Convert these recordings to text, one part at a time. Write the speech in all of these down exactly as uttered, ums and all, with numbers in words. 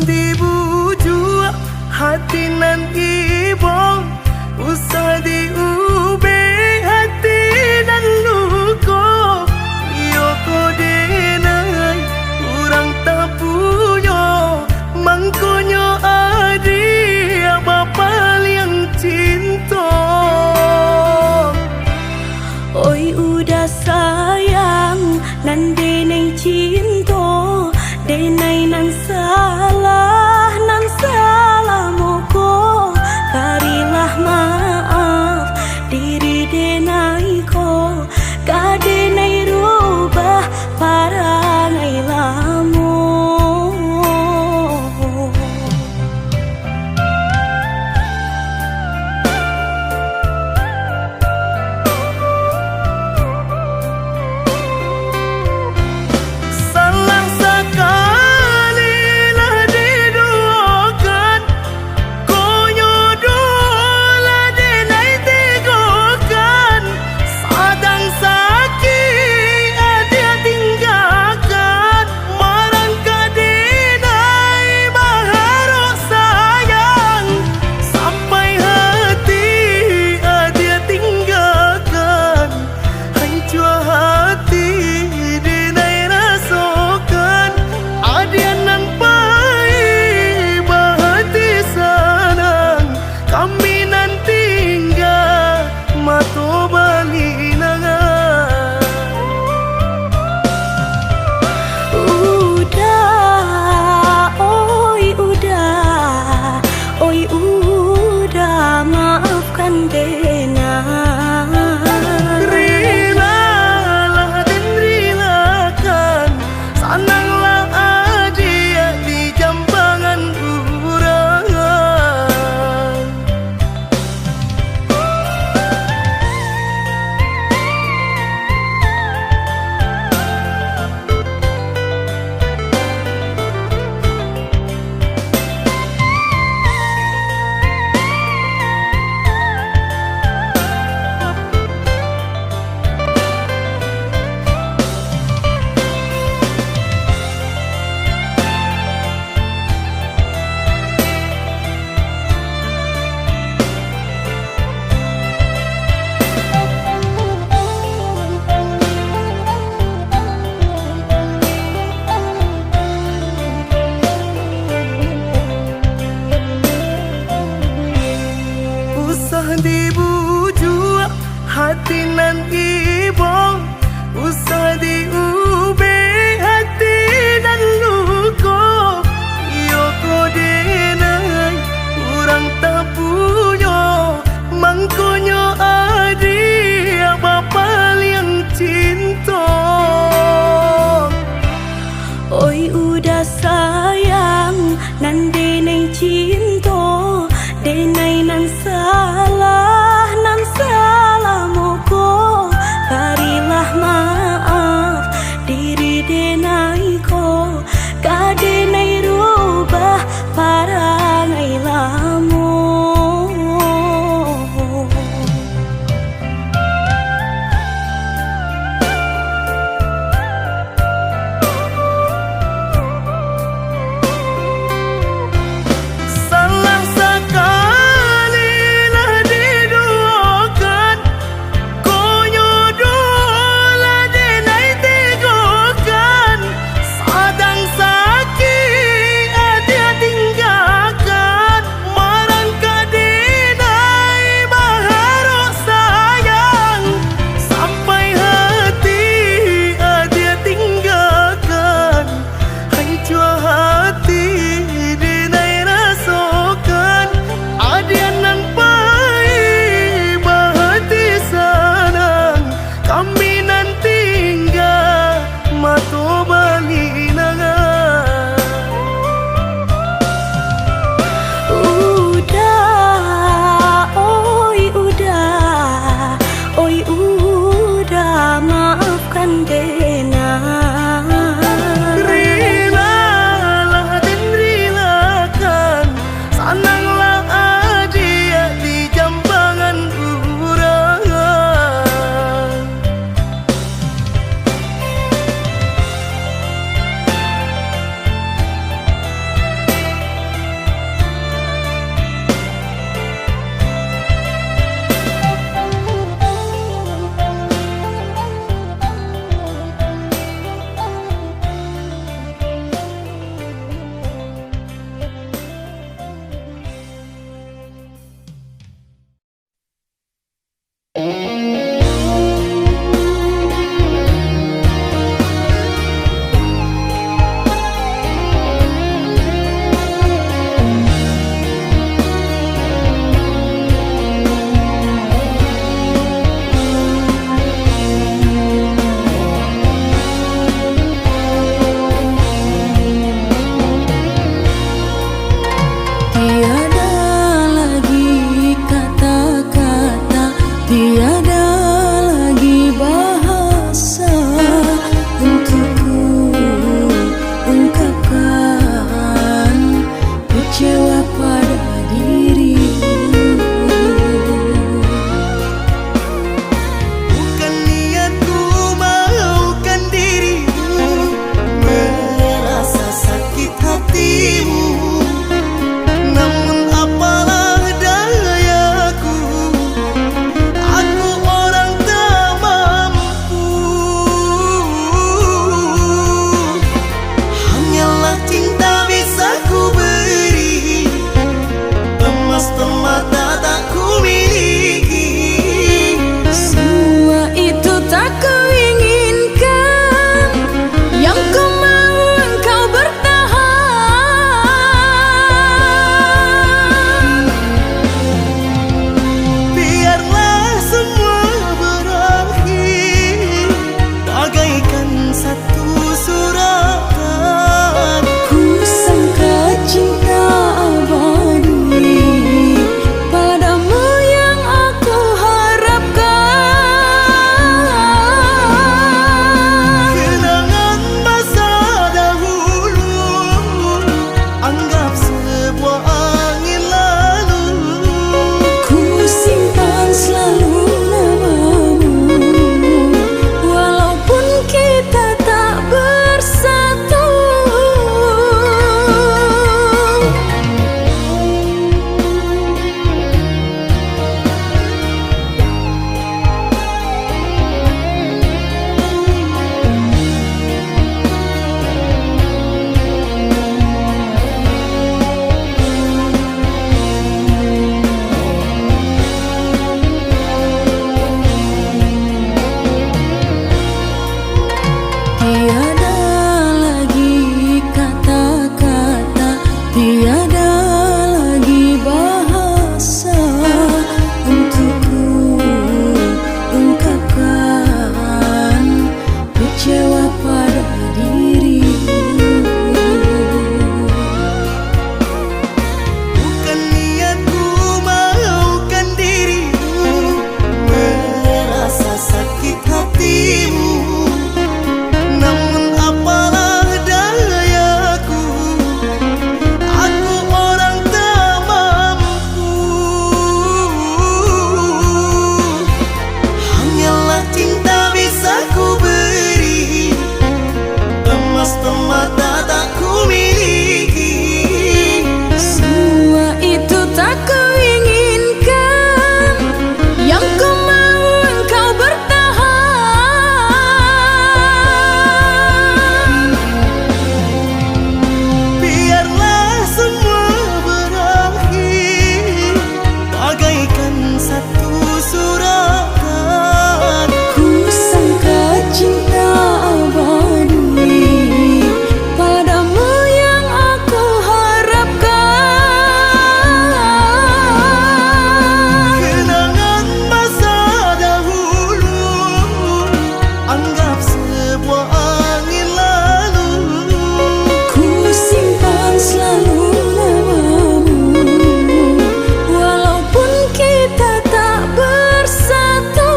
Dibujuak hati nan ibo, usah diubek hati nan luko. Iyo ko denai urang tapunyo, mangkonyo adiak bapaliang cinto. Oi udah sayang, nan denai cinto, denai nan salah, nan salah moko, barilah maaf. Anggap sebuah angin lalu. Ku simpan selalu namamu, walaupun kita tak bersatu. Tiada lagi kata-kata, tiada lagi bahasa untuk ku ungkapkan kecewa pada dirimu. Bukan niatku maukan dirimu, merasa sakit hatimu. Namun apalah dayaku, aku orang tak mampu. Hanyalah cinta bisa ku beri, emas permata tak ku miliki. Semua itu tak ku inginkan, yang ku mau engkau bertahan. Biarlah semua berakhir bagaikan satu suratan. Ku sangka cinta abadi padamu yang aku harapkan. Kenangan masa dahulu anggap sebuah angin lalu. Ku simpan selalu namamu, walaupun kita tak bersatu.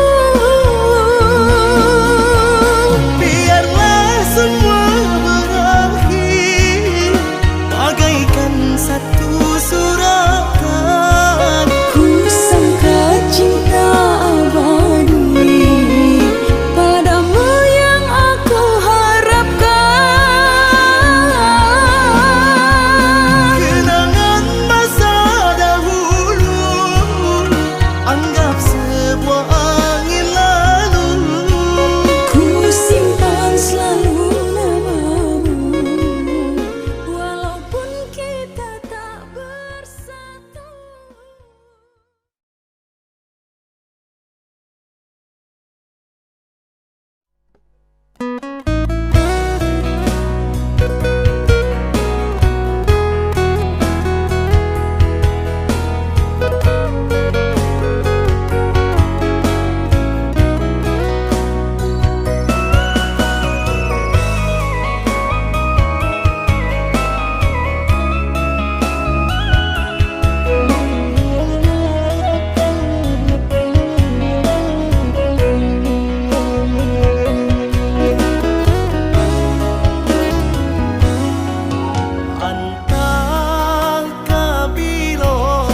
Biarlah semua berakhir bagaikan satu suratan. Ku sangka cinta abadi padamu yang aku harapkan. Kenangan masa dahulu anggap sebuah angin lalu. Ku simpan selalu namamu, walaupun kita tak bersatu. Antah ka bilo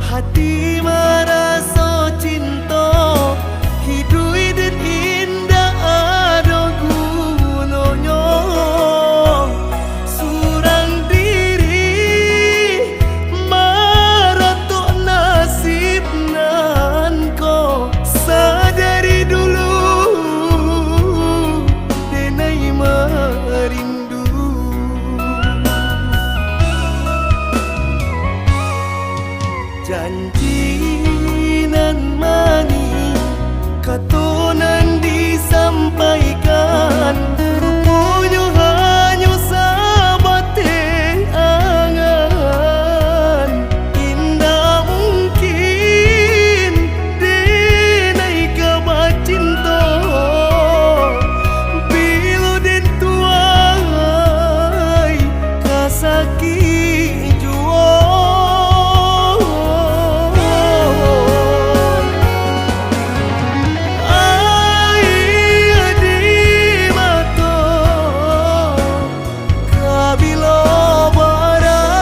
hati maraso cinto, hiduik den indak ado gunonyo. Surang diri maratok nasib nan ko, sadari dulu denai marindu. Janji nan manih, kato nan disampaikan, ruponyo hanyo sabateh angan. Indak mungkin denai ka bacinto, bilo den tuai ka sakik juo. Aia di mato ka bilo bara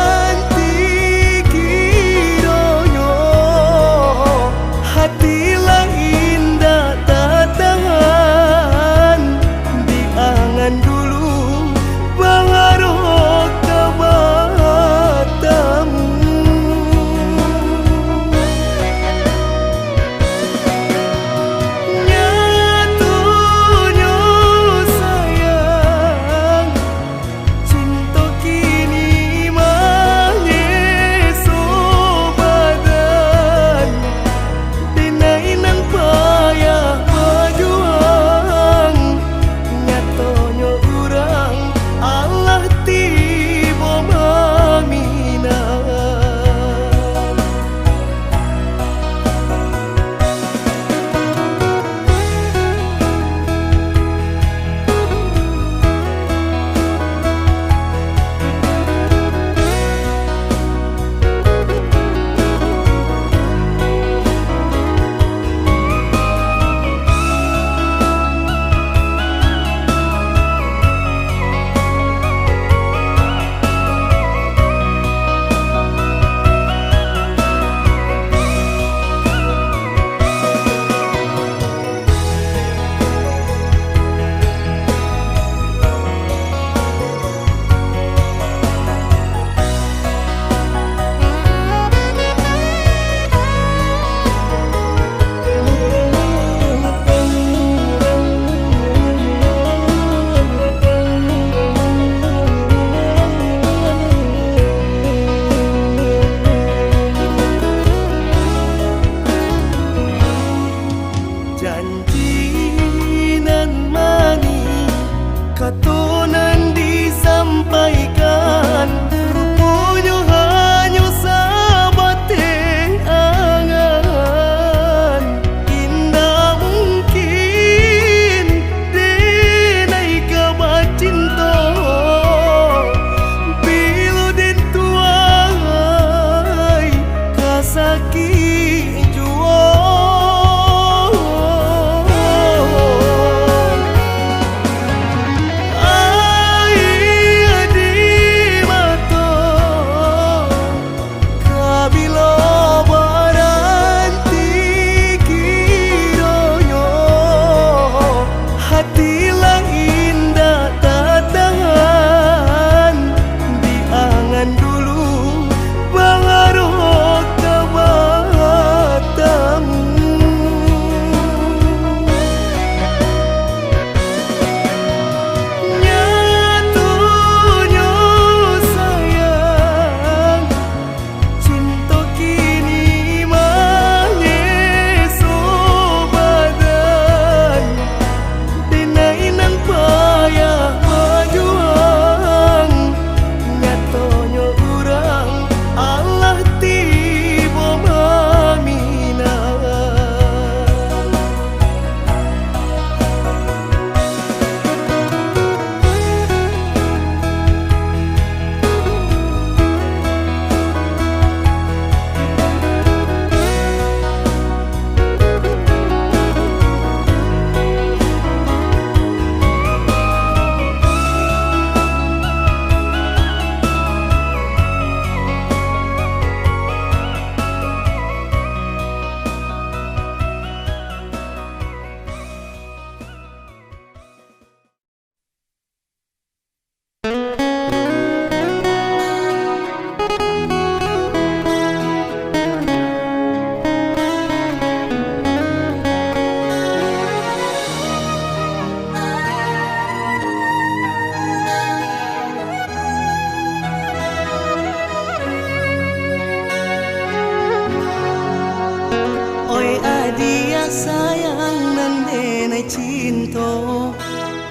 Sayang nan denai cinto,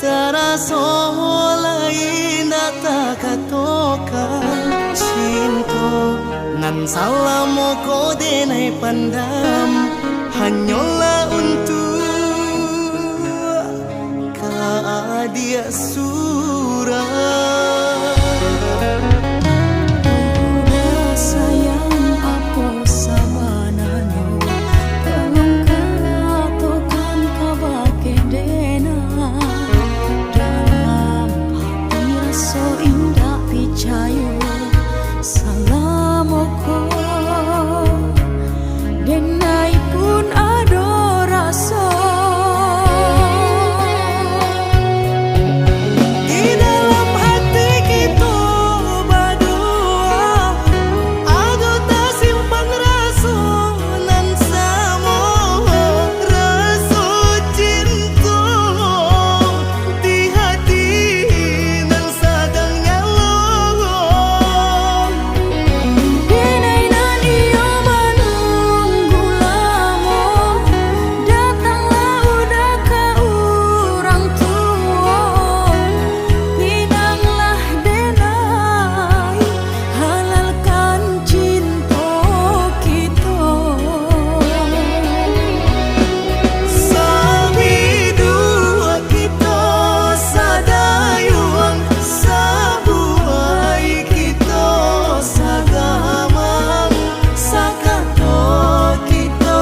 taraso lai indak takatokan. Cinto nan salamo ko denai pandam, hanyolah untuak ka adiak surang. Uda sayang, apo sabananyo? Tolong katokan kabake denai. Dalam hati raso indak picayo, salamo ko denai pun ado raso. Di dalam hati kito baduo, ado tasimpan raso nan samo, raso cinto di hati nan sadang nyalo. Denai nan iyo manunggu lamo, datanglah Uda ka urang tuo. Pinanglah denai, halalkan cinto kito. Sabiduak kito sadayuang, sabuai kito sagamang, sakato kito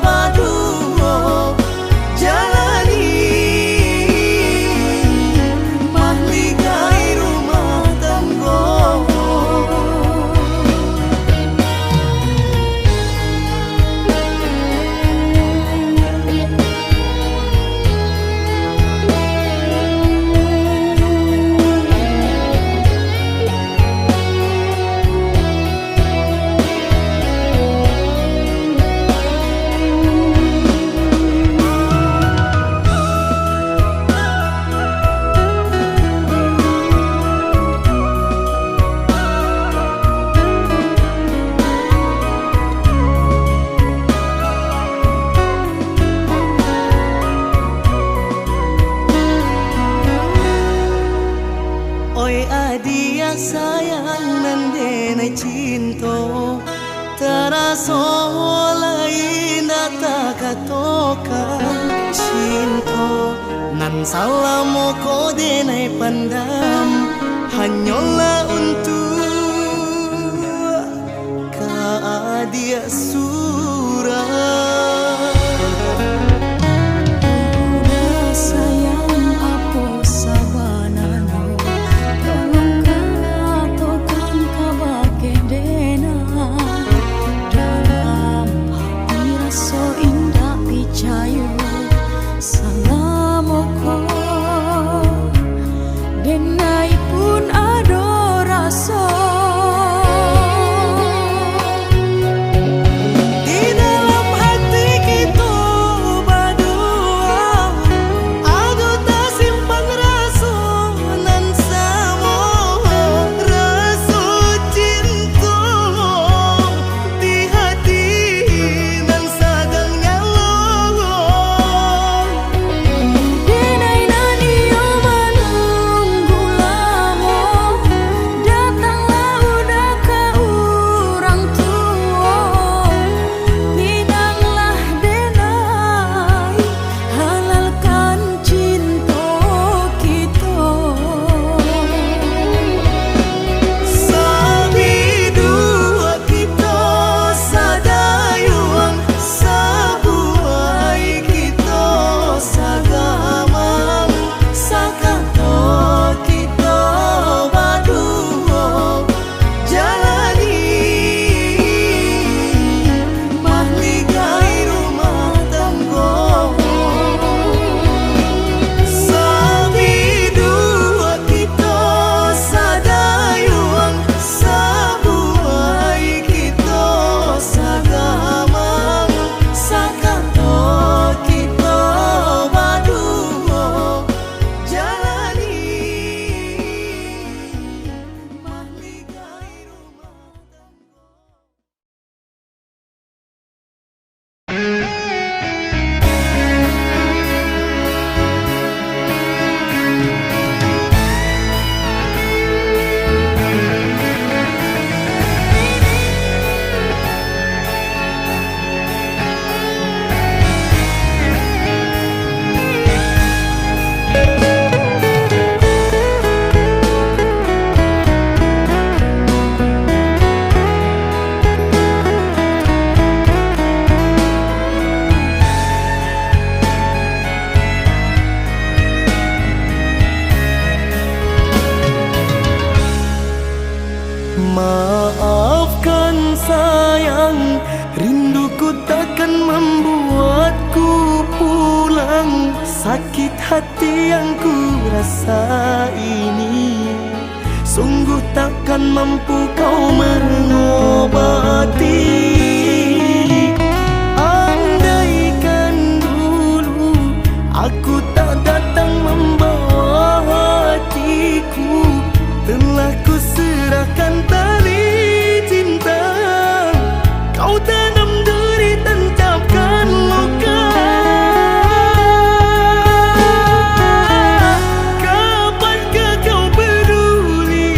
baduo jalani mahligai rumah tanggo. Oi adiak sayang nan denai cinto, taraso lai indak takatokan. Cinto nan salamo ko denai pandam, hanyolah untuak ka adiak surang. Uda sayang, apo sabananyo? Tolong katokan kabake denai. Dalam hati raso indak picayo, salamo ko denai pun ado raso. Maafkan sayang, rinduku takkan membuatku pulang. Sakit hati yang ku rasa ini, sungguh takkan mampu kau mengobati. Andaikan dulu aku tak datang membawa hatiku, telah ku serahkan tali cinta. Kau tanam duri, tancapkan luka. Kapankah kau peduli?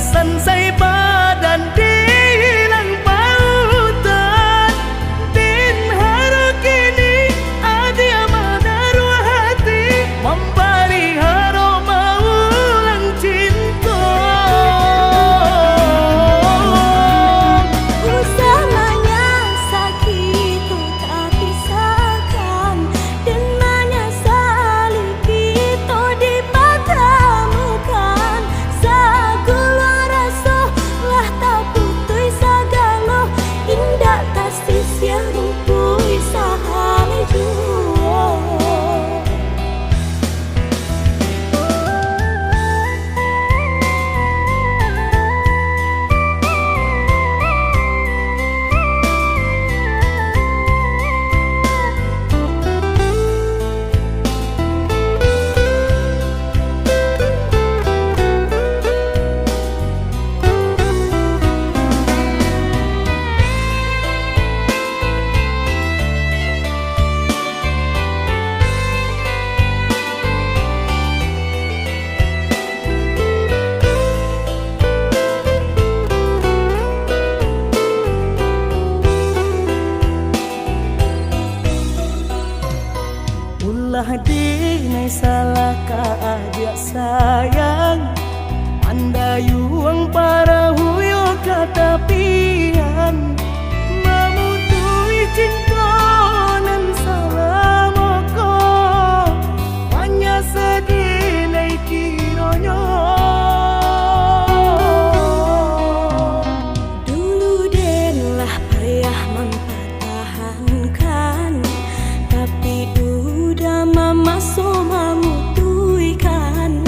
Sansai badan dihilang pautan, den haro kini agiah manaruah hati, mampaliharo maulang cinto. Usah manyasah kito tapisahkan, den manyasali kito dipatamukan. Saguluang raso lah taputuih sagalo, indak tasisiah rumpuik sahalai juo. Ulah dinai salah ka adiak sayang, mandayuang parahu yo ka tapian, mamutuih cinto nan salamo ko, manyasah dinai kironyo. Dulu den lah payah mampatahankan, tapi dudah mamaso mamutuihkan.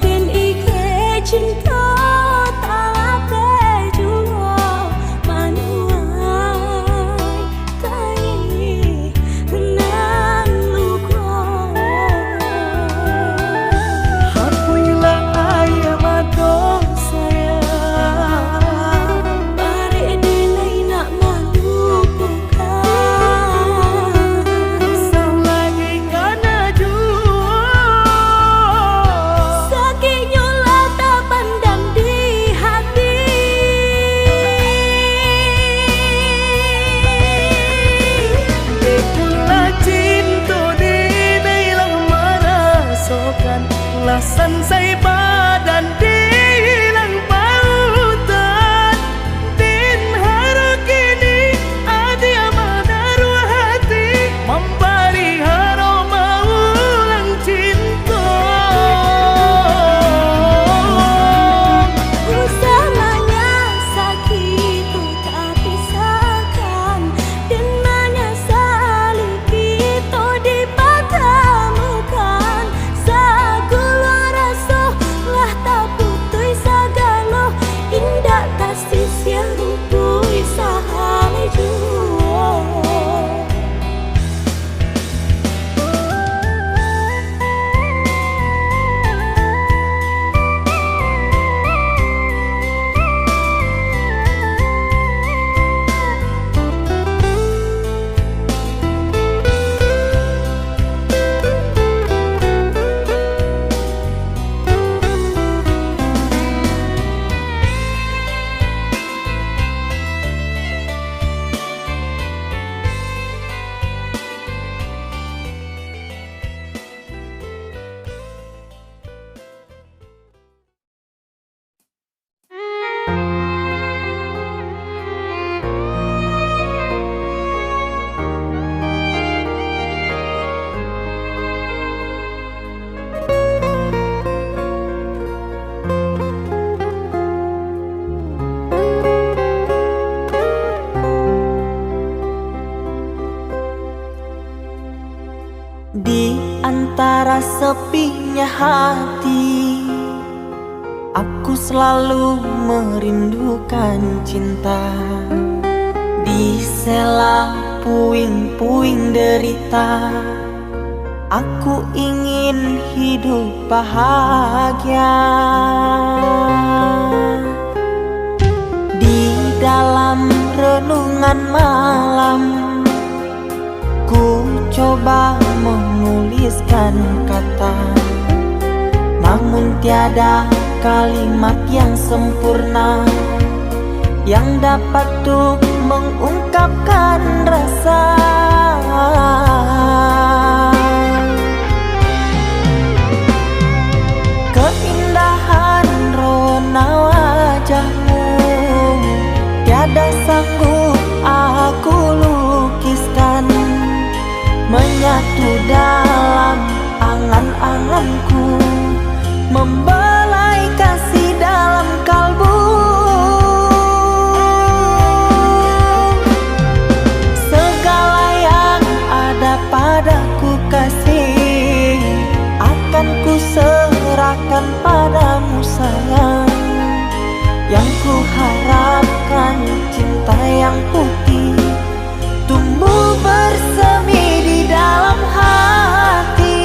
Den ikek cinto talapeh juo manuai tai nan luko. Hapuihlah aia mato sayang, barek dinai nak malupokan. Usah lagi kana juo, sakiknyo lah tapandam di hati. Itulah cinto dinai lah marasokan, lah sansai badan dihilang pautan. Den haro kini agiah manaruah hati, mampaliharo maulang cinto. Usah manyasah kito tapisahkan, den manyasali kito dipatamukan. Saguluang raso lah taputuih sagalo, indak tasisiah rumpuik sahalai juo. Di antara sepinya hati, aku selalu merindukan cinta. Di sela puing-puing derita, aku ingin hidup bahagia. Di dalam renungan malam, ku coba menuliskan kata, namun tiada kalimat yang sempurna yang dapat tuk mengungkapkan rasa. Keindahan rona wajahmu tiada sanggup aku lukiskan, menyatu dalam angan-anganku, membelai kasih dalam kalbu. Segala yang ada padaku kasih, akan ku serahkan padamu sayang. Yang ku harapkan cinta yang putih tumbuh bersemi di dalam hati.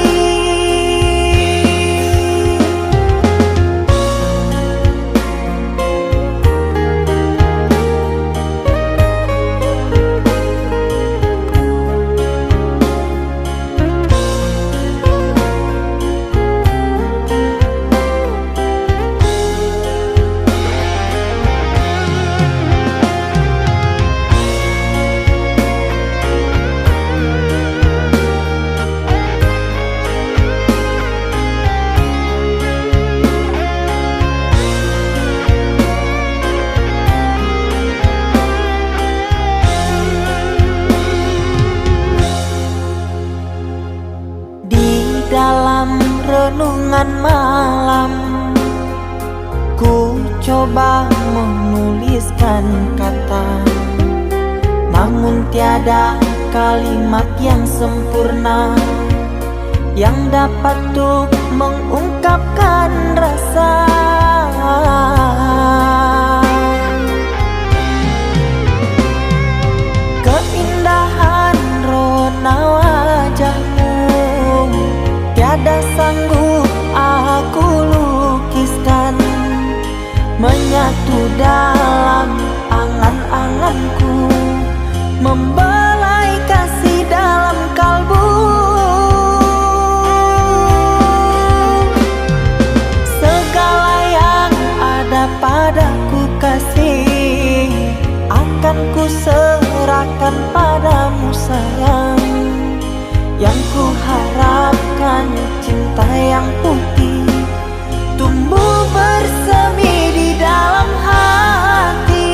Di dalam renungan malam, ku coba menuliskan kata, namun tiada kalimat yang sempurna yang dapat tuk mengungkapkan rasa. Keindahan rona wajahmu tiada sanggup aku lukiskan, menyatu dalam angan-anganku, membelai kasih dalam kalbu. Segala yang ada padaku kasih, akan ku serahkan padamu sayang. Yang ku harapkan cinta yang putih tumbuh bersemi di dalam hati.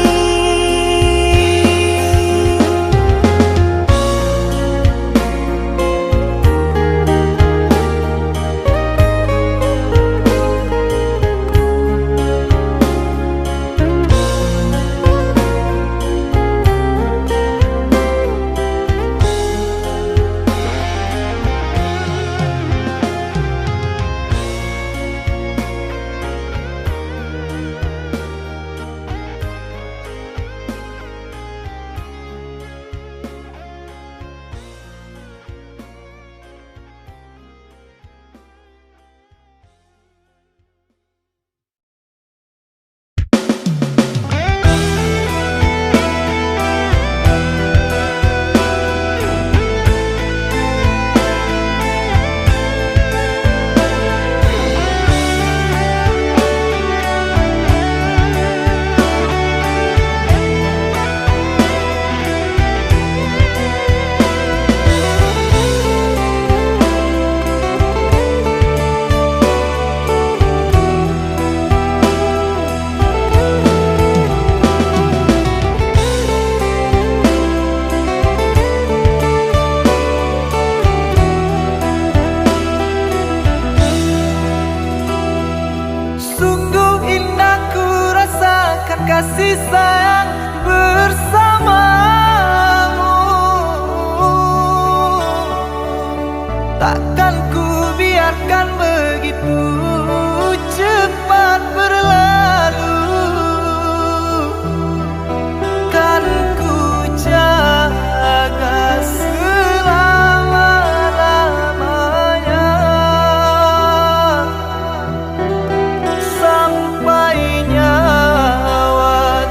Sungguh indah ku rasakan kasih sayang bersamamu. Takkan ku biarkan begitu cepat berlalu. Kan ku jaga selama-lamanya, sampai nyawa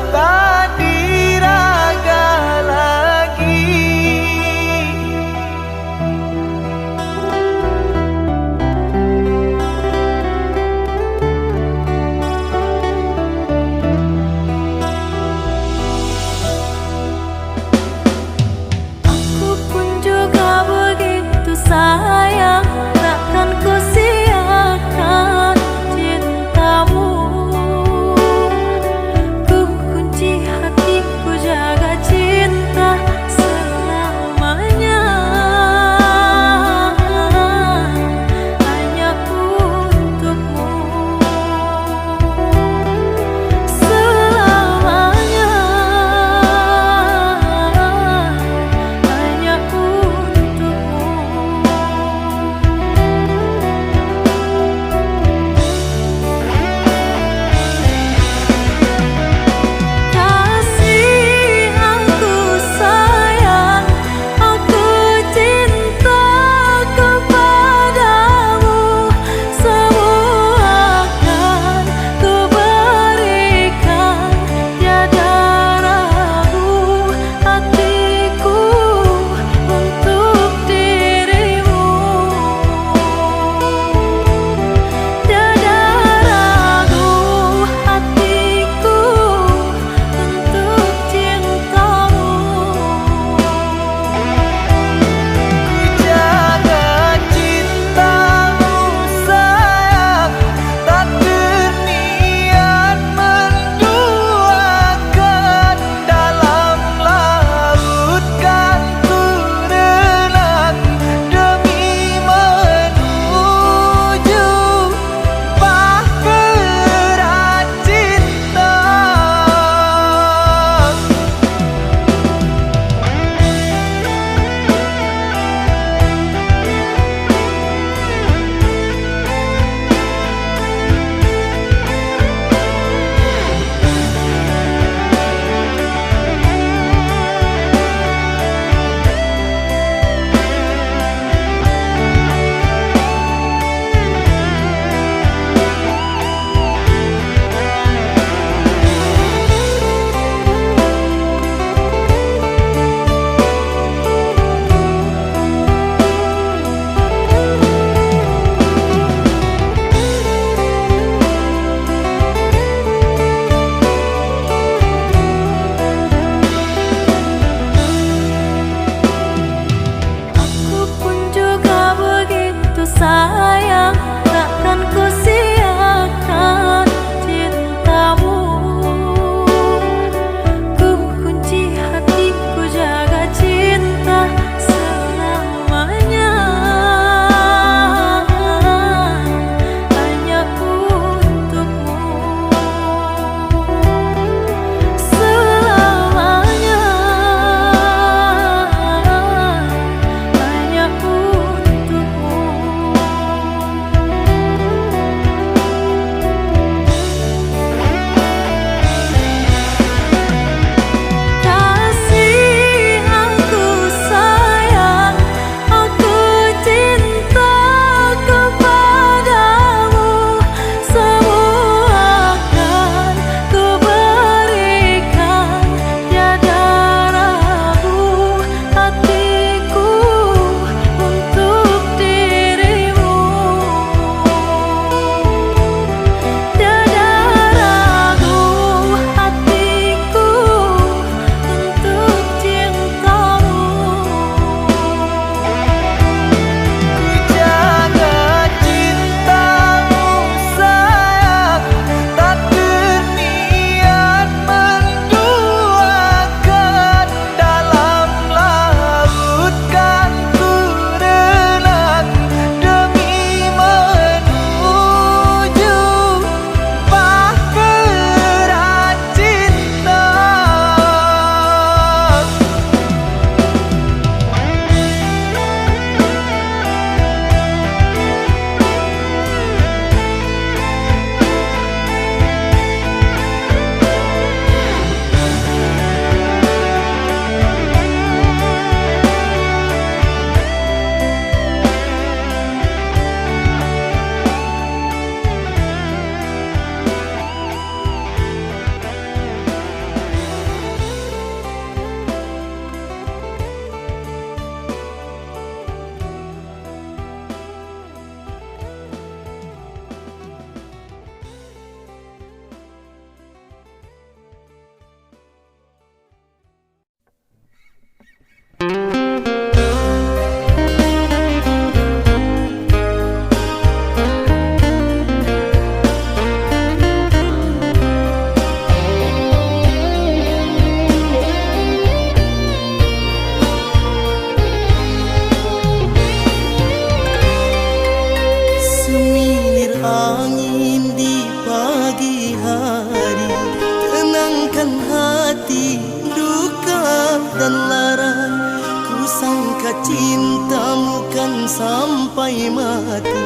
Ku sangka cintamu kan sampai mati.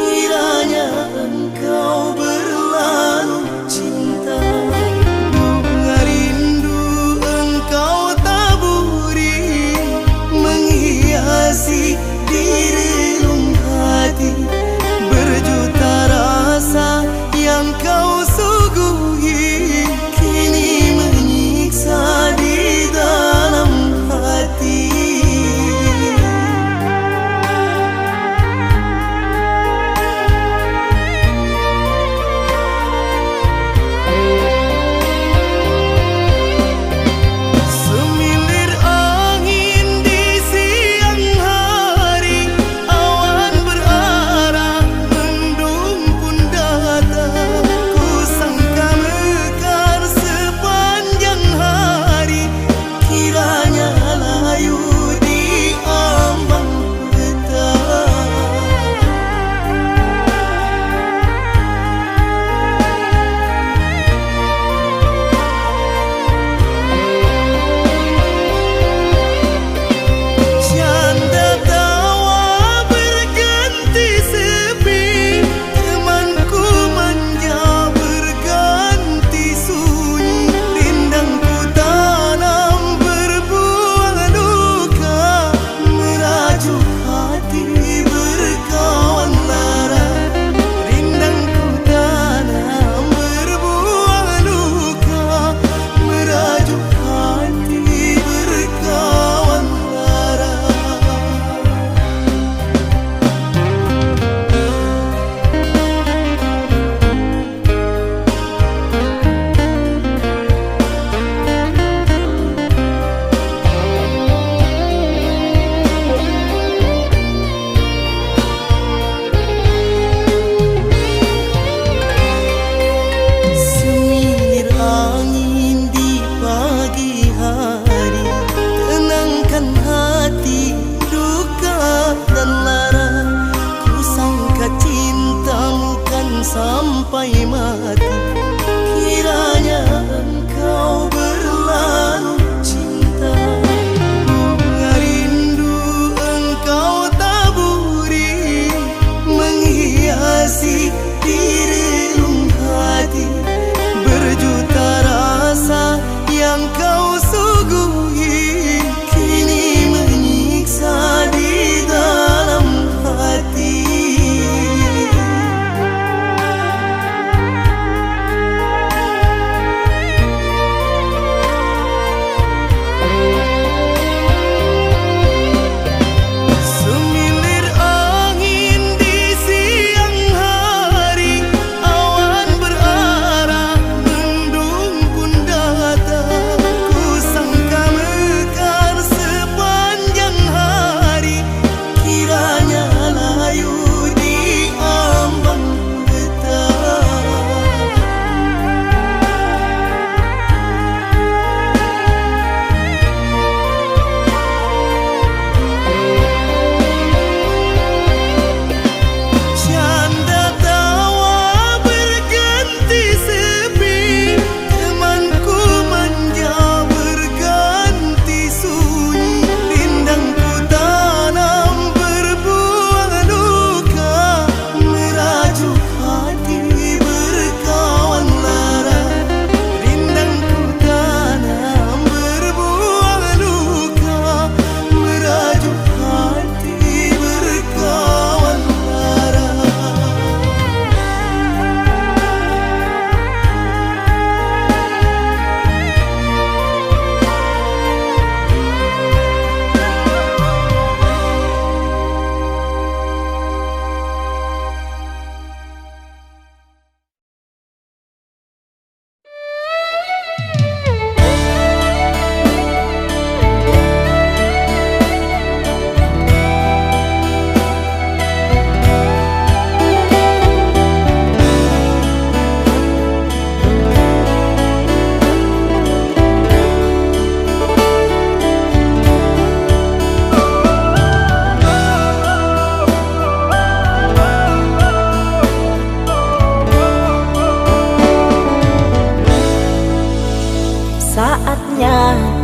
Kiranya engkau berlalu cinta. Bunga rindu engkau taburi, menghiasi di relung hati. Berjuta rasa yang kau suguhi, kini menyiksa di dalam hati.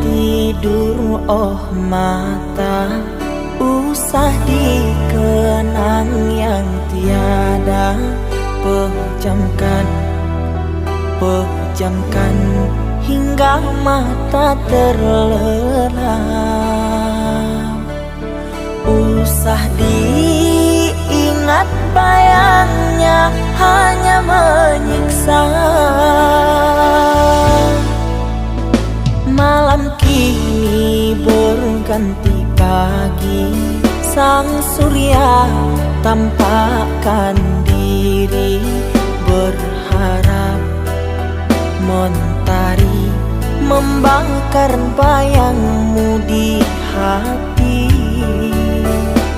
Tidur, oh mata, usah dikenang yang tiada. Pejamkan, pejamkan hingga mata terlelap. Usah diingat, bayangnya hanya menyiksa. Malam kini berganti pagi, sang surya tampakkan diri, berharap mentari membakar bayangmu di hati.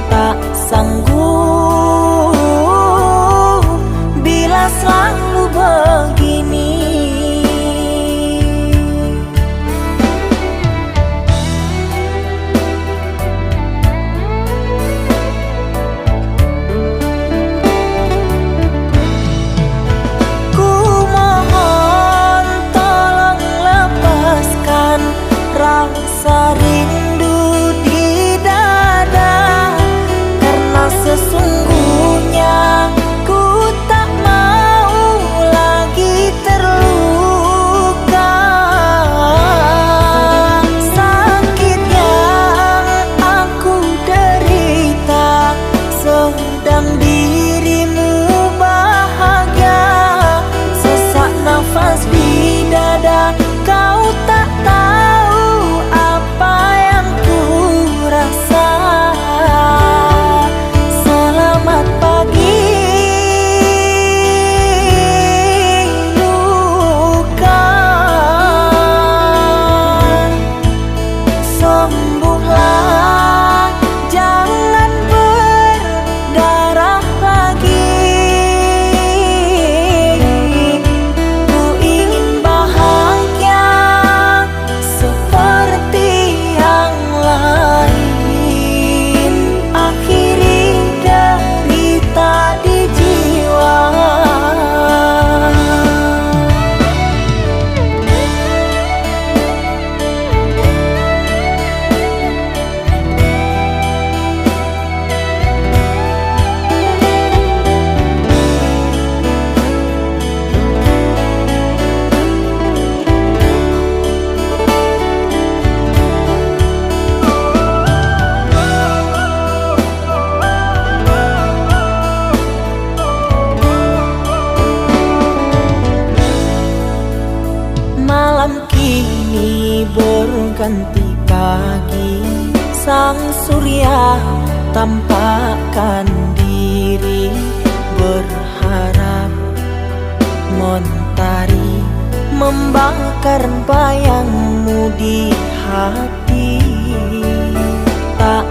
Tak sanggup bila selalu begini. Ku mohon tolong lepaskan rasa rindu di dada, karena sesungguhnya ku tak mau lagi terluka. Sakit yang aku derita, sedang dirimu bahagia. Sesak nafas di dada, kau tak tahu apa yang ku rasa. Selamat pagi, luka. Sembuhlah, jangan berdarah lagi. Ku ingin bahagia seperti yang lain. Akhiri derita di jiwa. Malam kini berganti pagi, sang surya tampakkan diri, berharap mentari membakar bayangmu di hati. Tak